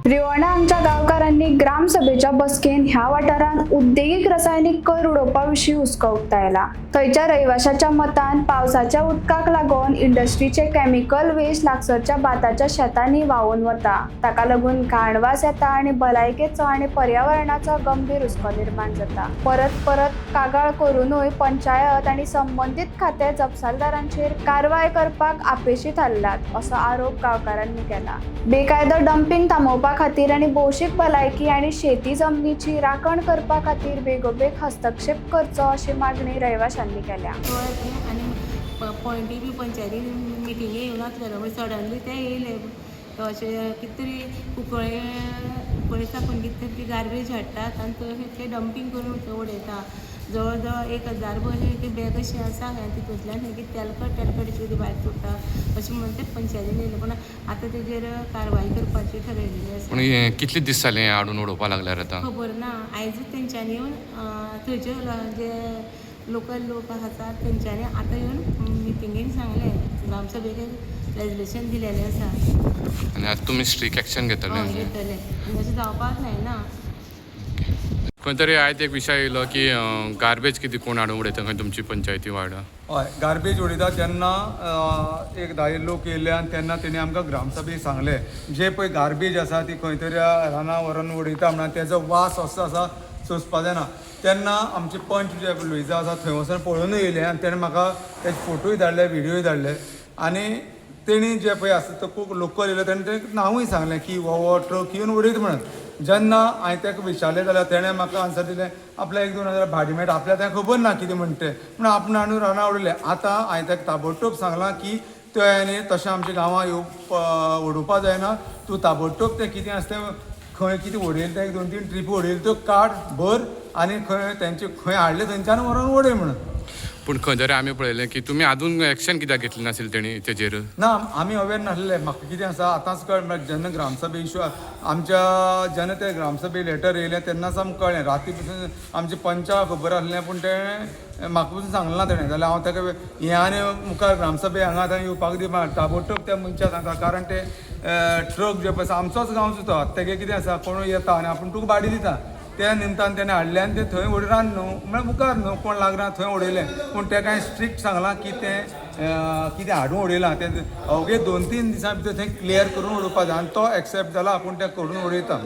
रिवणा हांगच्या गांवकारांनी ग्रामसभेच्या बसकेन ह्या वाठारांत उद्देगीक रसायनीक कर उडोवपा विशीं हुस्को उक्तायला. थंयच्या रहिवाशाच्या मतान पावसाच्या उदकाक लागून इंडस्ट्रीचे केमिकल वेस्ट लागसरच्या भाताच्या शेतांनी व्हांवून वता. ताका लागून घाणवास येता आनी भलायकेचो आनी पर्यावरणाचो गंभीर हुस्को निर्माण जाता. परत परत कागाळ करुनूय पंचायत आनी संबंदीत खाते जपसालदारांचेर कारवाय करपाक अपेशी थारल्यात असो आरोप गांवकारांनी केला. बेकायदो डंपिंग थांबोवपा खातीर आनी भौशीक भलायकी आनी शेती जमनीची राखण करपा खातीर बेगोबेग हस्तक्षेप करचो अशी मागणी रहिवाशांनी केल्या. आनी पॉयंटी बी पंचायतीन मिटिंगे येवनात म्हणजे सडनली ते येयले अशें कितें तरी कुंकळे कुंकळे साकून कितें तरी ती गार्बेज हाडटात आनी थंय ते डंपींग करून उडयता. जवळ जवळ 1000 भर बॅग अशें आसा खंय तितूंतल्यान खंय कितें तेलकट तेलकट अशें भायर सोडटा अशें म्हणून ते पंचायतीन येयले, पूण आतां तेजेर कारवाय करपाची ठरयलेली आसा. पूण हें कितले दीस जाले हें हाडून उडोवपा लागल्यार आतां? खबर ना, आयजूच तेंच्यांनी येवन थंयचे जे लोकल लोक आसात तेंच्यांनी आतां येवन मिटिंगेन सांगलें, ग्रामसभेक रेजल्युशन दिलेलें आसा. आनी आतां तुमी स्ट्रीक एक्शन घेतले? हय, घेतले. आनी अशें जावपाक जायना. खंय तरी आयज एक विशय येयलो की गार्बेज कितें कोण हाडून उडयता खंय तुमची पंचायती वार्डा. हय, गार्बेज उडयता तेन्ना एक 10 लोक येयले आनी तेन्ना तेणी आमकां ग्रामसभेक सांगलें जे पळय गार्बेज आसा ती खंय तरी रानां व्हरोन उडयता म्हणून तेजो वास असो आसा सोंसपा जायना. तेन्ना आमचे पंच जे लुईजा आसा थंय वचून पळोवनूय येयले आनी तेणें म्हाका तेजे फोटोय धाडले, व्हिडियोय धाडले आनी तेणी जे पळय आसा तो खूब लोकल येयलो तेणें तें नांवूय सांगलें की हो हो ट्रक येवन उडयता म्हणून. जेन्ना हांवें ताका विचारलें जाल्यार तेणें म्हाका आन्सर दिलें आपल्याक 1-2 हजार भाडें मेळटा, आपल्याक तें खबर ना कितें म्हणटा तें, पूण आपण हाडून रानां उडयलें. आतां हांवें ताका ताबडतोब सांगलां की तें तशें आमच्या गांवां येवप उडोवपा जायना, तूं ताबडतोब तें कितें आसा तें खंय कितें उडयलें तें 1-2-3 ट्रिपी उडयलें त्यो काड भर आनी खंय तेंचे खंय हाडलें थंयच्यान व्हरोन उडय म्हणून. पूण खंय तरी आमी पळयलें की तुमी आजून एक्शन कित्याक घेतली नासली तेणी तेजेर? ना, आमी अवेर नासले. म्हाका कितें आसा आतांच कळ्ळें जेन्ना ग्रामसभे इशू आमच्या जेन्ना ते ग्रामसभे लेटर येयलें तेन्नाच आमकां कळ्ळें. राती पसून आमचे पंचाक खबर आसलें पूण तें म्हाका पसून सांगलें ना तेणें. जाल्यार हांव ताका हें आनी मुखार ग्रामसभे हांगा आतां येवपाक दिवपा ताबडतोब त्या मनशाक सांगता, कारण ते ट्रक जे पळय आमचोच गांवचो तो तेगे कितें आसा कोणूय येता आनी आपूण तुका भाडी दिता त्या निमतान तेणें हाडलें आनी तें थंय उडयलें रान न्हू म्हळ्यार मुखार न्हू कोण लागना थंय उडयलें. पूण तेका हांवें स्ट्रिक्ट सांगलां की तें कितें हाडून उडयलां तें अवघे 2-3 दिसां भितर थंय क्लियर करून उडोवपा जाय आनी तो एक्सेप्ट जाला आपूण तें करून उडयता.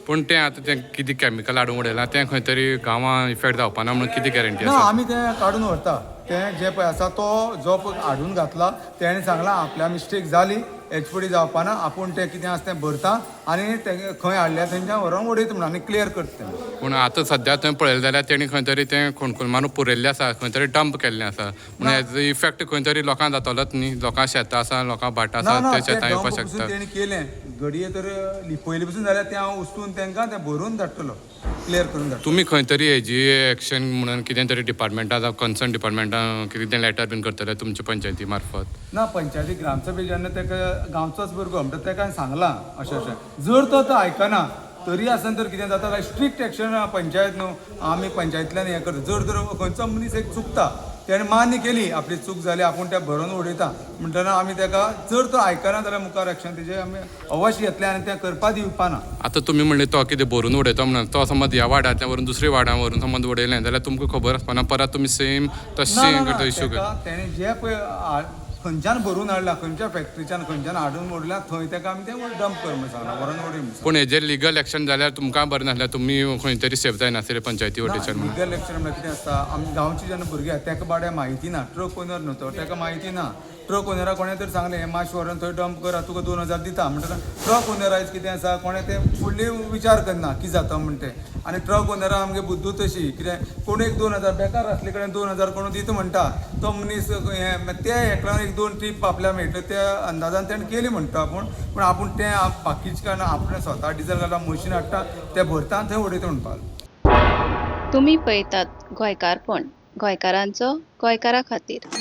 पूण तें आतां तें कितें केमिकल हाडून उडयलां तें खंय तरी गांवां इफेक्ट जावपा ना म्हणून कितें गॅरंटी ना, आसा? आमी तें काडून व्हरता. तें जें पळय आसा तो जो पळय हाडून घातला तेणें सांगलां आपल्या मिस्टेक जाली हेच फुडें जावपा ना, आपूण तें कितें आसा तें भरता आनी तें खंय हाडलें थंयच्यान व्हरोन उडयता म्हणून आनी क्लियर करता तें. पूण आतां सद्या थंय पळयलें जाल्यार तेणी खंय तरी तें खोणकूल मारून पुरयल्लें आसा, खंय तरी डंप केल्लें आसा, म्हणून हेजो इफेक्ट खंय तरी लोकांक जातलोच न्ही. लोकां शेतां आसा, लोकां भाटां ना आसा, ना, ते तें शेतां येवपाक डंप पसून शकता. तेणी केलें घडये तर लिपयलें पसून जाल्यार तें हांव उस्तून तांकां तें भरून धाडटलो, क्लियर करून धाडटलो. तुमी खंय तरी हेजी एक्शन म्हणून कितें तरी डिपार्टमेंटां जावं कन्सर्न डिपार्टमेंटां कितें लेटर बीन करतले तुमचे पंचायती मार्फत? ना, पंचायती ग्रामसभे जेन्ना ताका गांवचोच भुरगो म्हणटा ताका हांवें सांगलां अशें अशें, जर तो आतां आयकना तरी आसतना तर कितें जाता जाल्यार स्ट्रिक्ट एक्शन पंचायत न्हू आमी पंचायतींतल्यान हें करता. जर तर खंयचो मनीस एक चुकता तेणें मान्य केली आपली चूक जाली आपूण तें भरून उडयता म्हणटना आमी ताका जर तो आयकना जाल्यार मुखार एक्शन तेजें आमी अवश्य घेतलें आनी तें करपा दिवपा ना. आतां तुमी म्हणलें तो कितें भरून उडयता म्हणून, तो समज ह्या वार्डांतल्यान व्हरून दुसऱ्या वार्डान व्हरून समज उडयलें जाल्यार तुमकां खबर आसपाना, परत तुमी सेम तशें करता इशू? तेणें जे पळय खंयच्यान भरून हाडला, खंयच्या फॅक्ट्रीच्यान खंयच्यान हाडून उडला थंय ताका आमी तें डंप कर म्हणून सांगलां, व्हरोन उडय म्हणून. पूण हेजेर लिगल एक्शन जाल्यार तुमकां बरें नासल्यार तुमी खंय तरी सेफ जायनासले पंचायती वटेच्यान म्हणून? लिगल एक्शन म्हळ्यार कितें आसता, आमी गांवची जेन्ना भुरगीं आसा ताका बाड्या म्हायती ना, ट्रक ओनर न्हू तो, ताका म्हायती ना. ट्रक ओनरा कोणें तर सांगलें हें मातशें व्हरोन थंय डंप करा तुका 2000 दिता म्हणटना ट्रक ओनर आयज कितें आसा कोणें तें फुडली विचार करना कितें जाता म्हण तें. आनी ट्रक ओनरा आमगे बुद्दू तशी कितें कोण एक 2000 बेकार आसले कडेन 2000 कोण दिता म्हणटा तो मनीस हें ते एकल्यान 1-2 ट्रीप आपल्याक मेळटले त्या अंदाजान तेणें केली म्हणटा आपूण, पूण आपूण तें बाकीचें कारणान आपणें स्वता डिजल घालता मशीन हाडटा तें भरता आनी थंय उडयता म्हणपाक. तुमी पळयतात गोंयकारपण, गोंयकारांचो गोंयकारा खातीर.